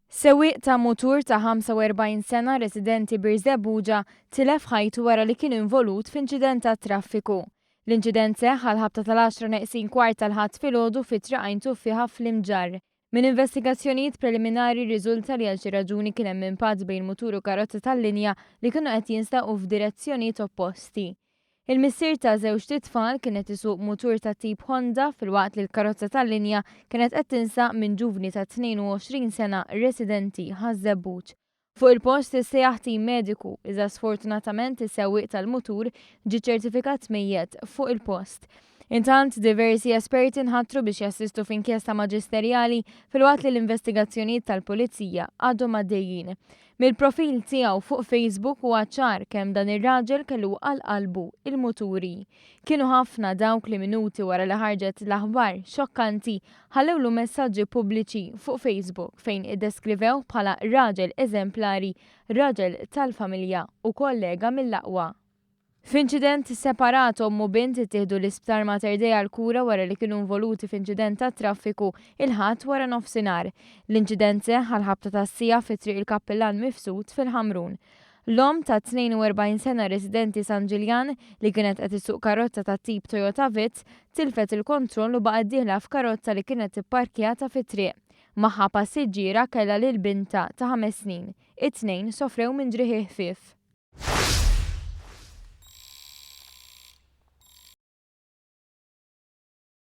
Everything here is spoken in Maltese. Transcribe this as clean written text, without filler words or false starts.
Sewwieq ta' mutur ta' 45 sena residenti Birżebbuġa tilef ħajtu wara li kien involut f'inċident tat-traffiku. L-inċident seħħ għall-ħabta tal-għaxra neqsin kwart tal-Ħadd filgħodu fi Triq Għajn Tuffieħa fl-Imġarr. Minn investigazzjonijiet preliminari rriżulta li għal xi raġuni kien hemm impatt bejn mutur u karozza tal-linja li kienu qed jinstaqu f'direzzjonijiet opposti. Il-missier ta' żewġt itfal kien qed isuq mutur tat-tip Honda filwaqt li l-karozza tal-linja kienet qed tinsaq minn ġuvni ta' 22 sena residenti Ħaż-Żebbuġ. Fuq il-post issejjaħ tim mediku, iżda sfortunatament is-sewwieq tal-mutur ġie ċertifikat mejjet fuq il-post. Intant, diversi esperti nħatru biex jassistu f'inkjesta maġisterjali filwaqt li l-investigazzjonijiet tal-Pulizija għadhom għaddejjin. Mill-profil tiegħu fuq Facebook huwa ċar kemm dan ir-raġel kellu għal qalbu il-muturi. Kienu ħafna dawk li minuti wara li ħarġet l-aħbar xokkanti ħallewlu messaġġi pubbliċi fuq Facebook fejn iddeskrivewh bħala raġel eżemplari, raġel tal-familja u kollega mill-aqwa. F'inċident separat, omm u bint ittieħdu l-Isptar Mater Dei għall-kura wara li kienu involuti f'inċident tat-traffiku il-Ħadd wara nofsinhar. L-inċident seħħ għall-ħabta tas-siegħa fi Triq il-Kappillan Mifsud fil-Ħamrun. L-omm ta' 42 sena residenti San Ġiljan, li kienet qed issuq karozza tat-tip Toyota Vitz, tilfet il-kontroll u baqgħet dieħla f'karozza li kienet ipparkjata fit-triq. Magħha passiġġiera kellha lil bintha ta' ħames snin. It-tnejn sofrew minn ġrieħi ħfief.